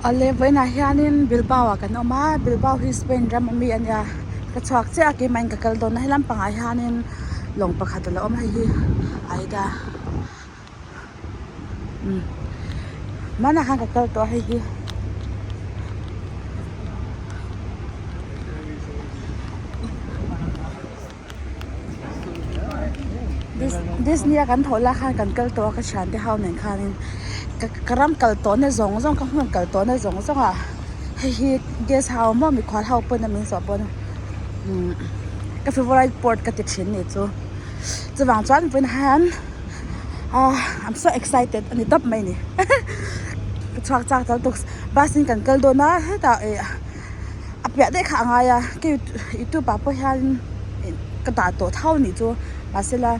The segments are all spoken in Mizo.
Awle vawiinah hianin Bilbao ah kan awm a Bilbao hi Spain ram ami a nia ka chhuak chiah a keimah in ka kal dawn a helam pangah hianin lawng pakhat alo awm a hei hi aida umm hmanah khan ka kal tawh a hei hi. Disney a kan thawh lai khan kan kal tawh a ka thian te ho nen khanin ka ram kal tawh na zawng zawng ka hmun kal tawh na zawng zawng ah hei hi guest house maw mikhual ho pawn a min zawh pawn umm ka favourite port ka ti thin nih chu chuvang chuan vawiin hian ah I'm so excited a ni tawp mai ni ka chhuak chak ta lutuk bus in kan kal dawn a hetah ih a piah daih kha a ngai a ka youtube ah pawh hian ka dah tawh tho a nih chu mahsela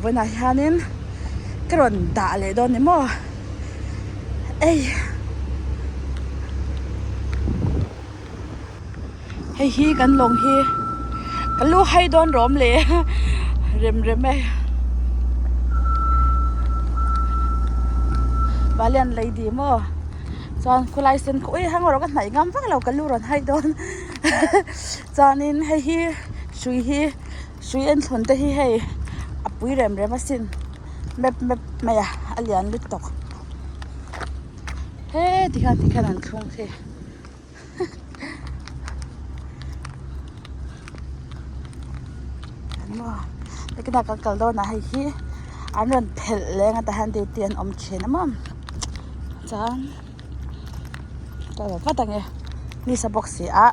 vawiinah hianin ka rawn dah leh dawn ni maw ei hei hi kan lawng hi ka lu hai dawn rawm le rem rem e valian lady maw. Chuan khawlai sen khaw ui hang erawh ka hnaih ngam vak lo ka lu rawn hai dawn chuanin hei hi hrui hi hrui en thlawn te hi hei a pui rem rem asin map map mai a a lian lutuk he tikhan tikhan an thlung khi. Nakinah kan kal dawn ah hei hi an rawn phelh leng a tah hian duty an awm thin a maw chuan ka lo vat ang e nisa bawk si a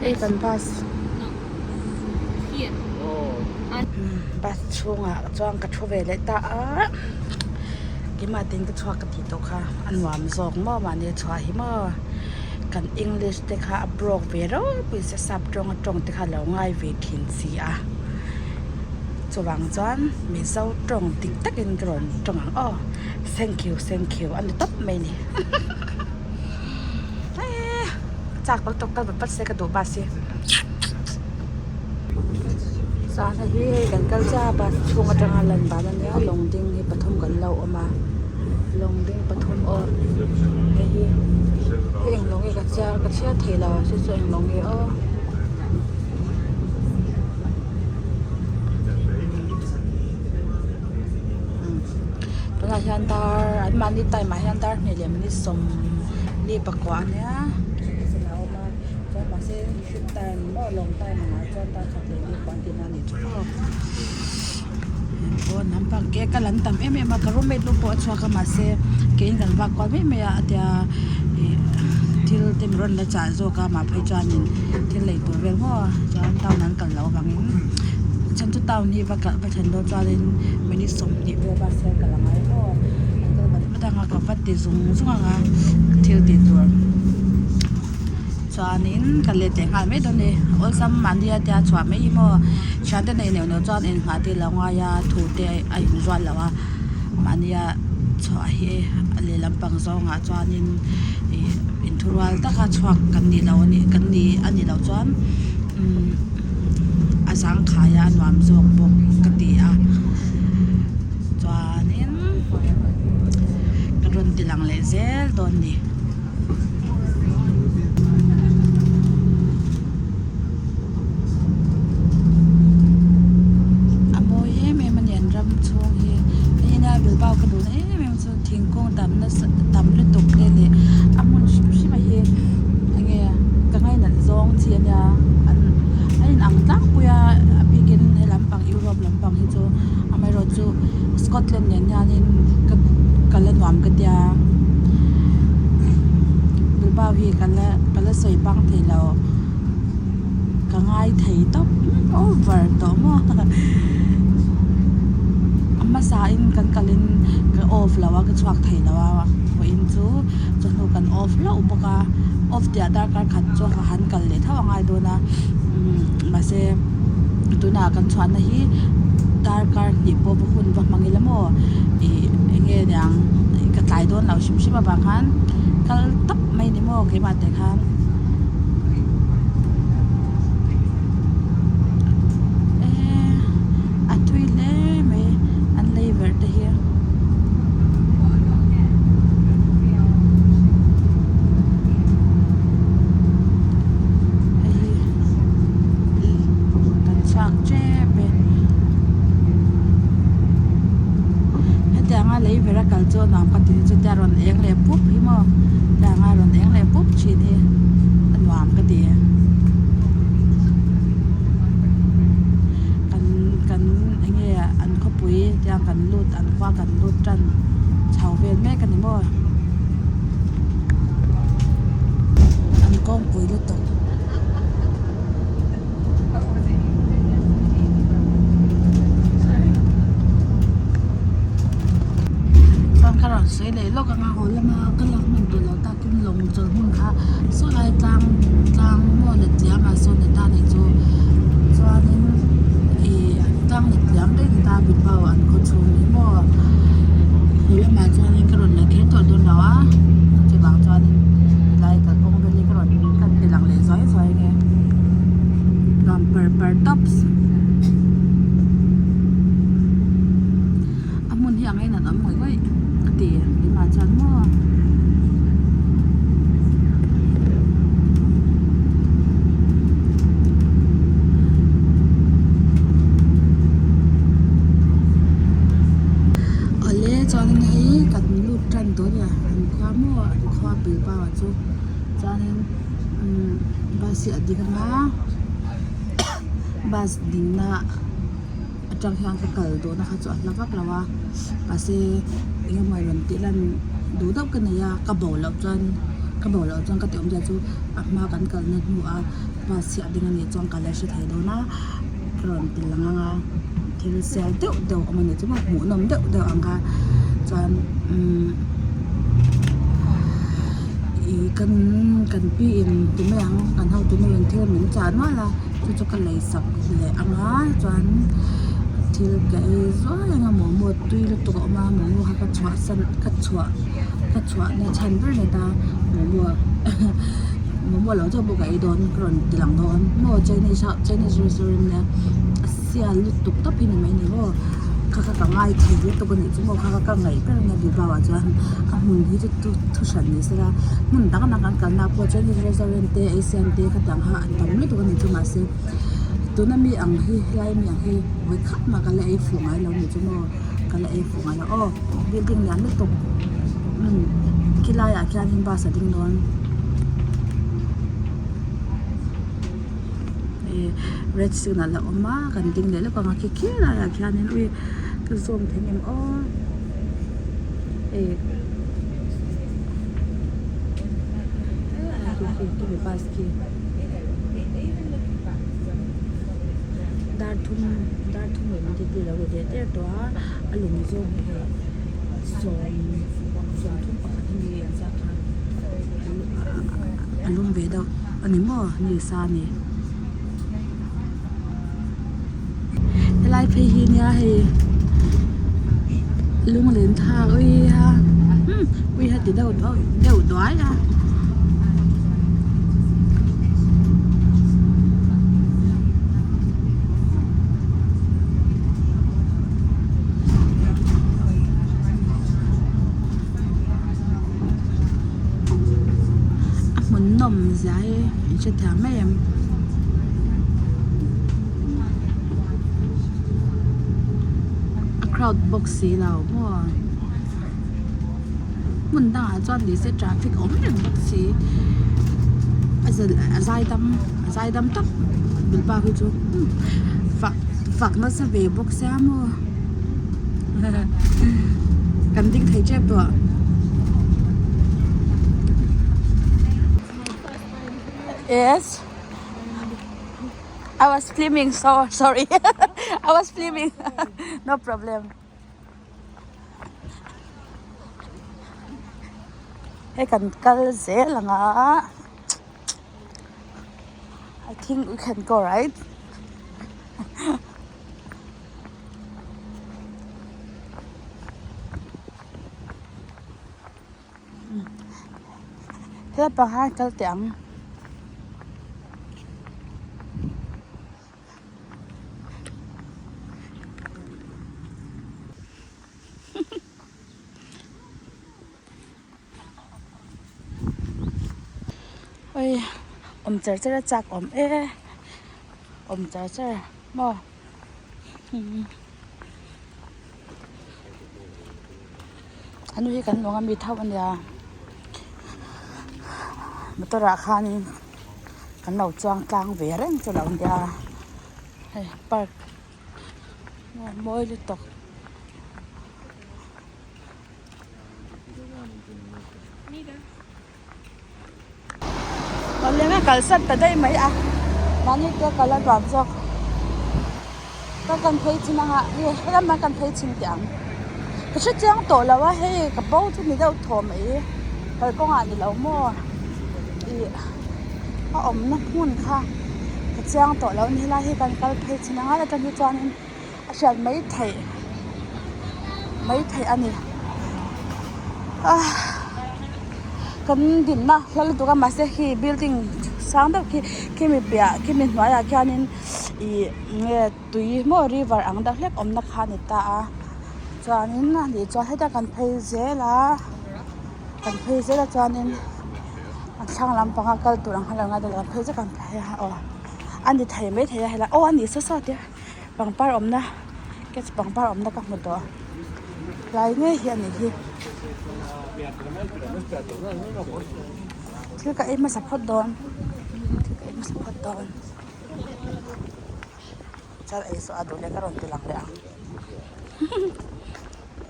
hei kan bus bus chhungah chuan ka thu ve leh ta a keimah ten ka chhuak ka tih tawh kha a nuam zawk maw mahni a chhuah hi maw kan english te kha a broke ve ropui se sap tawng a tawng te kha a lo ngai ve thin si a chuvang chuan mizo tawng dik takin ka rawn tawng ang aw thank you thank you a ni tawp mai a ni eee chak pawh tawk kal vat vat se ka duh bus hi chuan hei hi hei kan kal chiah a bus chhung atanga lan dan a nia lawng ding hi pathum kan lo awm a lawng ding pathum aw hei hi hei eng lawng nge ka chhiar ka chhiar thei lo chu chu eng lawng nge aw. Tunah hian dar an mahni time ah hian dar hnih leh minute sawmli pakua a nia chuan mahse ship time maw lawng time angah chuan dar khat leh ni pawh an tihna a nih chu aw pawn lampang ke kal an tam em em a ka roommate nu pawh a chhuak a mahse keiin kan vak kual mai mai a a tia ih thil te min rawn la chah zawk a mah phei chuanin thil lei tur vel maw chuan town an kal loh avangin chhan chu town hi va kalh va thlen dawn chuanin minute 20 vel bus hian kal a ngai maw an kal vat vat ang a ka va ti zung zung ang a thil tih tur. Chuanin ka let leh nghal mai dawn a ni awlsam mahni a tia chhuah mai hi maw thiante nei neuh neuh chuan innghah te lo ngai a thu te a inrual loh a mahnia chhuah hi a lehlam pang zawngah chuanin ih inthurual taka chhuak kan nih loh a nih kan ni a nih loh chuan umm a zangkhai a a nuam zawk bawk ka ti a chuanin ka rawn ti lang leh zel dawn a ni. A mawi em em a ni an ram chhung hi hei nia Bilbao ka duhna em em chu thingkung tam nasa tam lutuk te leh a hmun hrim hrim a hi enge ka ngainat zawng chi a nia an a inang tlangpui a a bikin he lampang Europe lampang hi chu amaherawhchu Scotland nen hianin ka ka la nuam ka tia Bilbao hi ka la ka la sawi bang thei lo ka ngai thei tawp over tawh maw a hmasa in kan kal in ka off lo a ka chhuak thei lo a vawiin chu chawhnu kan off hlauh bawk a off tih ah darkar khat chu han kal leh tho a ngai dawn a mahse tunah kan chhuahna hi darkar hnih pawh va hun va hmang ila maw ih eng nge niang ka tlai dawn lo hrim hrim avang khan kal tawp mai ni maw keimah te khan eee a tui hle mai an lei ber te hi. nuam ka ti chutia rawn eng leh pup hi maw tianga rawn eng leh pup thin hi a nuam ka ti kan kan enge an khawpui tiang kan lut an khua kan lut tan chho vel mek a ni maw an kawngpui lutuk. Chuan ka rawn sawi leh lawk ang a haw lama ka lak hman tawh loh takin lawng chawlh hmun kha saw lai tlang tlang maw letliam ah sawn ni ta nih chu chuanin ih tlang letliam daih ni ta Bilbao an khaw chhung hi maw haw lamah chuanin ka rawn la kher tawh dawn lo a chuvang chuanin helai kalkawng vel hi ka rawn ka ti lang leh zuai zuai nge nuam par par tawps a hmun hi ang en an awm ngawih ngawih ka ti keimah chuan maw. Awle chuanin hei kan lut tan dawn a an khua maw an khua Bilbao ah chu chuanin umm bus hi a ding anga bus dingna atang hian ka kal dawhna kha chu a hla vak lo a mahse eng emaw rawn tih lan duh deuh ka nei a ka bo loh chuan ka bo loh chuan ka tih awmzia chu a hma kan kalna hnuah bus hi a ding anih chuan ka la hre thei dawn a ka rawn ti lang ang a thil sial deuh deuh awm anih chu maw hmuhnawm deuh deuh ang kha chuan umm ih kan kan pi in ti mai ang kan hotu nu in thil min chah nual a chu chu ka lei sak leh ang a chuan thil ka ei zuai ang a momo tui lutuk a awm a momo kha ka chhuah san ka chhuah ka chhuah na chhan ber a ni ta momo momo lo chauh pawh ka ei dawn ka rawn ti lang dawn maw chinese ah chinese restaurant nia a sial lutuk tawp hi ni mai ni maw kha kha ka ngai thei lutuk a nih chu maw kha kha ka ngaih ber a nia Bilbao ah chuan a hmun hi chu thu thu hran ni sela hmun dang dang kan kalna pawh chinese restaurant te asian te khatiang kha an tam lutuk a ni chu mahse tuna mi ang hi helai mi ang hi vawi khat mah ka la ei fuh ngai lo a nih chu maw ka la ei fuh ngai lo aw building lian lutuk umm khilai ah khianin bus a ding dawn ih red signal a awm a kan ding leh lawk ang a khi khi laiah khianin ui ka zawm thei ngem aw hei khi khi khi bus khi dar thum dar thum leh minute te lo ri der der tawh a a lung zawng hi hei sawm sawmthum pakhat a ni ang zat khan a lum ve deuh a ni maw ni sa a ni helai phei hi nia hei lunglen thlak ui a ui a ti deuh deuh duai a. A hmun nawm zia hi in hrethiam mai em a crowd bawk si lo maw hmun dangah chuan ni se traffic awm reng bawk si a zal a zaidam a zaidam tak bilbao hi chu fak fak nasa ve bawk sia maw. Kan ding thei tep tawh. Yes. I was filming so sorry. I was filming. No problem. Hei kan kal zel ang a. I think we can go right. Helai pangah hian kal teh ang. Oi awm char char a chak awm e awm char char maw. Henu hi kan lawng a mi tho a nia motor ah khanin kan lo chuang tlang ve reng chu lo nia hei park mawi lutuk. Awle ka kalsan ta daih mai a mahni te kal a nuam zawk ka kan phei chin anga nge helam ah kan phei chin teh ang ka hre chiang tawh lo a hei ka bo chu ni deuh thaw mai kalkawngah ni lo maw ih a awmna hmun kha ka chiang tawh lo a ni helai hi kan kal phei chin anga atang hi chuanin a hriat mai theih mai theih a ni ah kan dinna hla lutuk a mahse khi building sang deuh khi khimi piah khimi hnuaiah khianin ih nge tui maw river ang deuh hlek awmna kha a ni ta a chuanin a nih chuan heta kan phei zel a kan phei zel a chuanin a thlang lampanga kal tur ang kha lo ngai dawn lo kan phei zet kan phei a aw a ni thei maithei a helai aw a ni saw saw tia. Pangpar awmna cats pangpar awmna ka hmu tawh tlai ngei hi a nih hi thil ka ei hmasa phawt dawn thil ka ei hmasa phawt dawn chuan ei zawh a duh leh ka rawn ti lang leh ang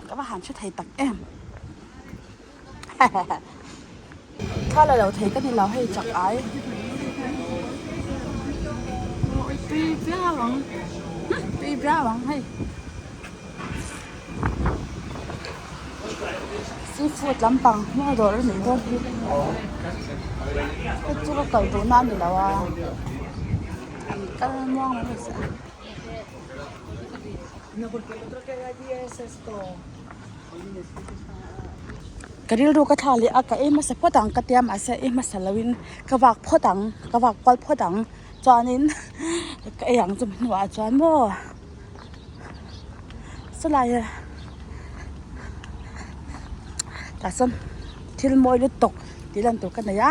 ka va han hre thei tak em Thla la lo thei ka ni lo hei chak ai tui viau ang tui viau ang hei seafood lampang hmel dawr a nih dawn hi hei chu ka kal duh na a ni lo a an kal muang mai mai sia. Ka rilru ka thla leh a ka ei hmasa phawt ang ka tia mahse ei hmasa loin ka vak phawt ang ka vak kual phawt ang chuanin ka ei ang chumi hnuah chuan maw sawlai tah sawn thil mawi lutuk tih lan tur ka nei a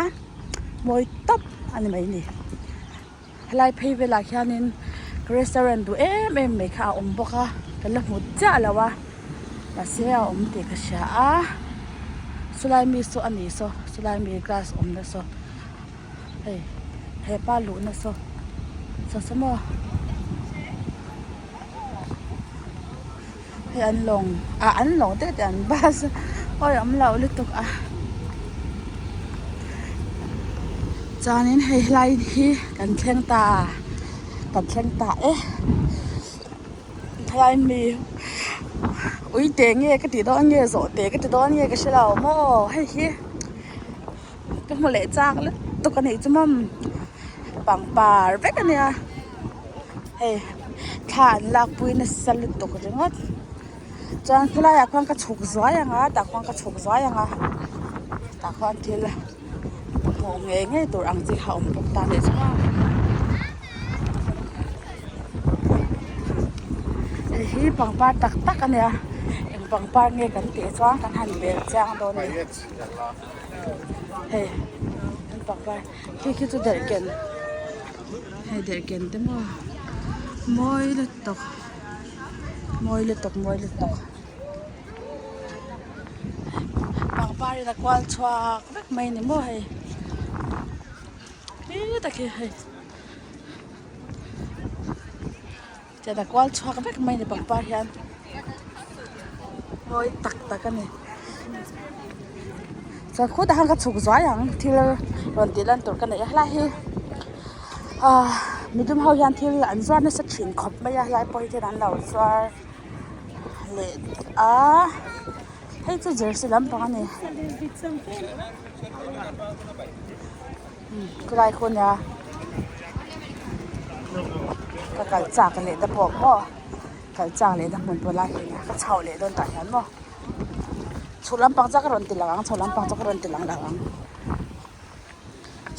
mawi tawp a ni mai ni. Helai phei velah khianin restaurant duh em em mai kha a awm bawk a ka la hmu chiah lo a mahse a awm tih ka hria a sawlai mi saw a ni saw sawlai mi glass awmna saw hei hepa luhna saw saw saw maw hei an lawng ah an lawng te te an bus awi awm loh lutuk a chuanin hei helai hi kan thleng ta kan thleng ta e helai mi ui te nge ka tih dawn nge zawh te ka ti dawn nge ka hre lo maw hei hi ka hmu leh chak lutuk a nih chu mawm pangpar vek a nia. Hei thla an lakpui nasa lutuk ringawt chuan khawlaiah khuan ka chhuk zuai ang a tah khuan ka chhuk zuai ang a tah khuan thil hmuh ngei ngei tur ang chi kha a awm bawk ta nih chu hei hi pangpar tak tak a nia eng pangpar nge kan tih chuan kan han bel chiang dawn a ni hei an pangpar khi khi chu derhken. Hei derhken te maw mawi lutuk mawi lutuk mawi lutuk pangpar in a kual chhuak vek mai ni maw hei hli tak hi hei tian a kual chhuak vek mai ni pangpar hian mawi tak tak a ni chuan khutah khan ka chhuk zuai ang thil rawn tih lan tur ka neih a helai hi ah midum ho hian thil an zuar nasa thin khawp mai a helai pawh hi hian an lo zuar leh a hei chu jersey lampang a ni khulai khu ania ka kal chak leh te pawh maw kal chak leh na hmun pawh lai hi ania ka chho leh dawn tah hian maw chhuk lampang chu ka rawn ti lang ang chho lampang chu ka rawn ti lang lo ang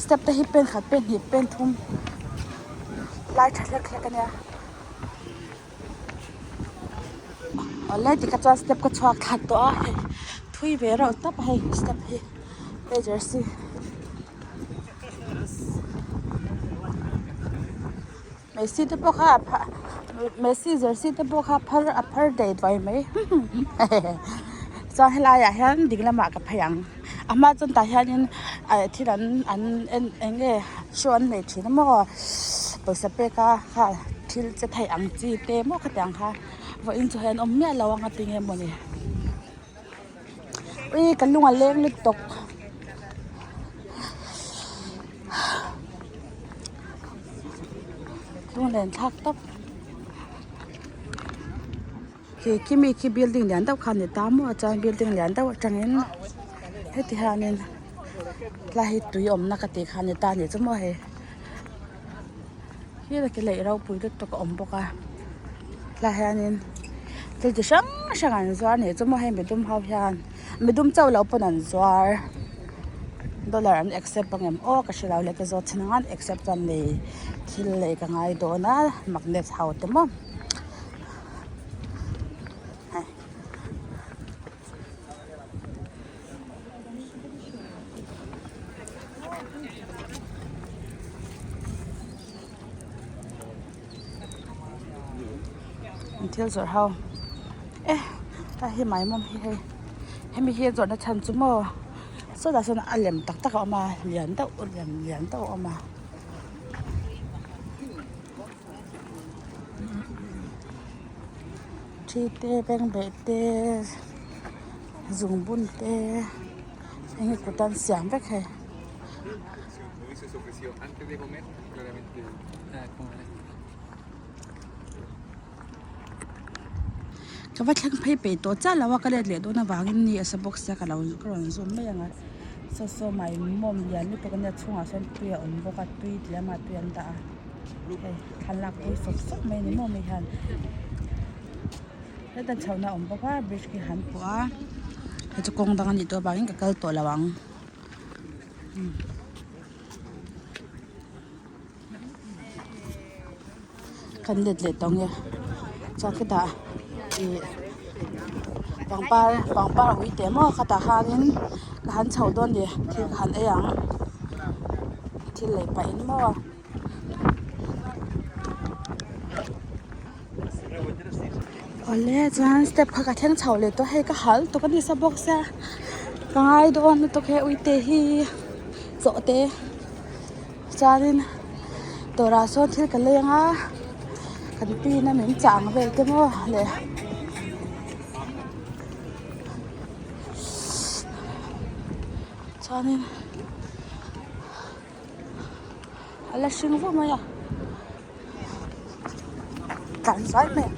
step te hi pen khat pen hnih pen thum lai tha hlek hlek ania awle tikha chuan step ka chhuak thla tawh a hei thui ve reuh tawp a hei step hi hei jersey Messi te pawh kha a phah Messi jersey te pawh kha a phar a phar daih duai mai. Chuan helaiah hian ding lamah ka phei ang. A hma chuan tah hianin ah thil an an en eng nge show an nei thin a maw pawisa pek a kha thil che theih ang chi te maw khatiang kha vawiin chu hei an awm miah lo ang a tinge mawni ui ka lung a leng lutuk. Lunglen thlak tawp. Khi khi mi khi building lian deuh kha a ni ta maw chuan building lian deuh atangin heti hianin tlai hi tui awmna ka tih kha a ni ta a nih chu maw hei helai khi lei ropui lutuk a awm bawk a tlai hianin thil chi hrang hrang an zuar a nih chu maw hei midum ho hian midum chauh loh pawn an zuar dollar an accept ang em aw ka hre lo le ka zawt chhin ang an accept chuan lei thil lei ka ngai dawn a magnet ho te maw. An thil zawrh ho e hei hi maimawm hi hei hemi hi a zawrhna chhan chu maw sawtah sawn a lem tak tak a awm a lian deuh lem lian deuh a awm a. Thi te bengbeh te zungbun te eng nge kut an siam vek hei. Ka va thleng phei peih tawh chiah lo a ka let leh dawn avangin ni a sa bawk sia ka lo ka rawn zawm mai ang a saw saw maimawm lian lutuk ania chhungah sawn tui a awm bawk a tui tlem a tui an dah a hei thlalak pui sawp sawp mai a ni maw mi hian heta chhohna a awm bawk a bridge khi han pawh a hei chu kawng dang a nih tawh avangin ka kal tawh lo ang. Kan let leh tawh nge chuan khitah ih pangpar pangpar a ui teh maw khatah khanin ka han chho dawn ni thil ka han ei ang thil lei pahin maw. Awle chuan step kha ka thleng chho leh tawh hei ka hal tawk a ni sa bawk sia ka ngai dawn lutuk he uite hi chaw te chuanin dawrah sawn thil ka leng a kan pin a min chah ang vel te maw le chuanin a la hring vuk mai a. Tlan zai mai a.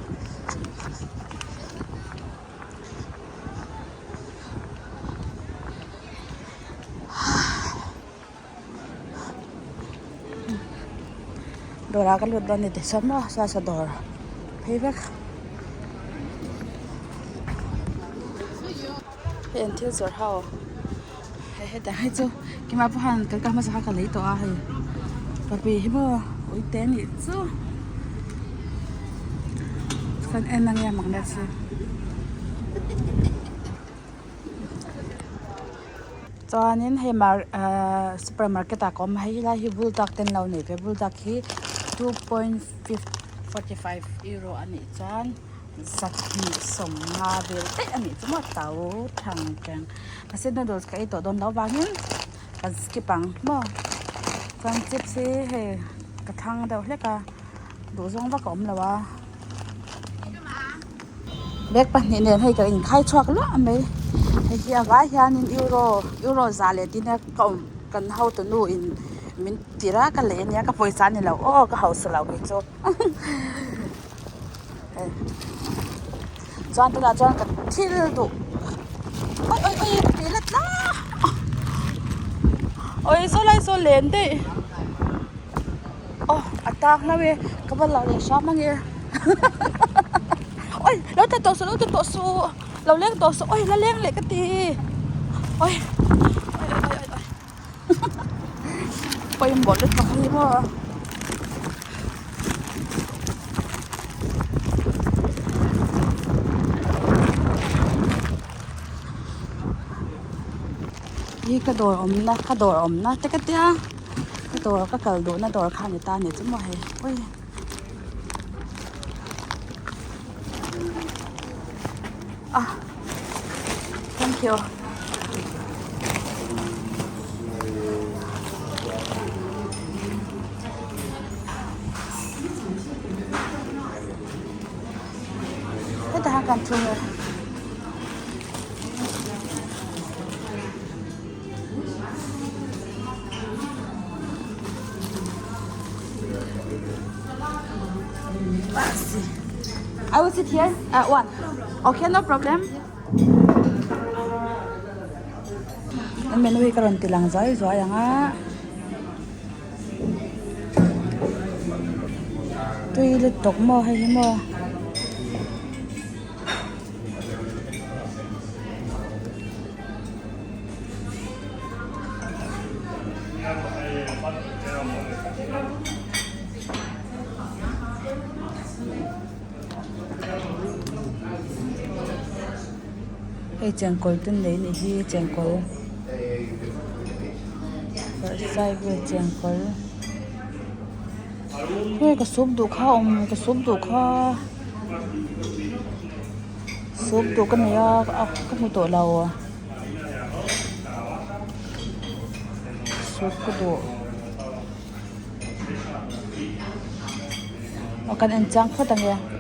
Dawrah ka lut dawn ni ti sawn maw saw saw dawr phei vek hei an thil zawrh ho hei hetiang hi chu keimah pawh hian kan kal hmasa kha ka lei tawh a hei papi hi maw uite a nih chu kan en ange magnet chu. Chuanin hei mar ahh supermarket ah ka awm a hei helai hi buldak te an lo nei ve buldak hi 2.45 euro a nih chuan 250 vel daih a nih chu maw tau thang keng mahse noodles ka ei tawh dawn loh avangin kan skip ang maw chuan chips hi hei ka thlang deuh hlek a duhzawng vak a awm lo a. Bag pahnih nen hei ka inkhai chhuak luah mai hei hi a vai hianin euro euro za leh tin a ka awm kan hotu nu in min tir a ka lei ania ka pawisa a ni lo aw ka hausa lo kei chu hei chuan tunah chuan ka thil duh oi oi oi ka tih let la oi saw lai saw len daih. Aw a tang hlauh e ka va lo leh hram ange oi lo tla tawh suh lo tla tawh suh lo leng tawh suh oi la leng leh ka ti oi oi oi oi oi pawimawh lutuk hi maw. Hi ka dawr awmna ka dawr awmna te ka tia ka dawr ka kal duhna dawr kha a ni ta a ni chu maw hei ui a. Thank you. Hetah hian kan thu nge. I will sit here. Uh, one. Okay, no problem. Menu hi ka rawn ti lang zuai zuai ang a. Tui lutuk maw hei hi maw. Hei chengkawl te nei anih hi chengkawl sai vel chengkawl hei ka soup duh kha a awm ka soup duh kha soup duh ka nei a ka hmu tawh lo soup ka duh. Aw kan en chiang phawt ang e.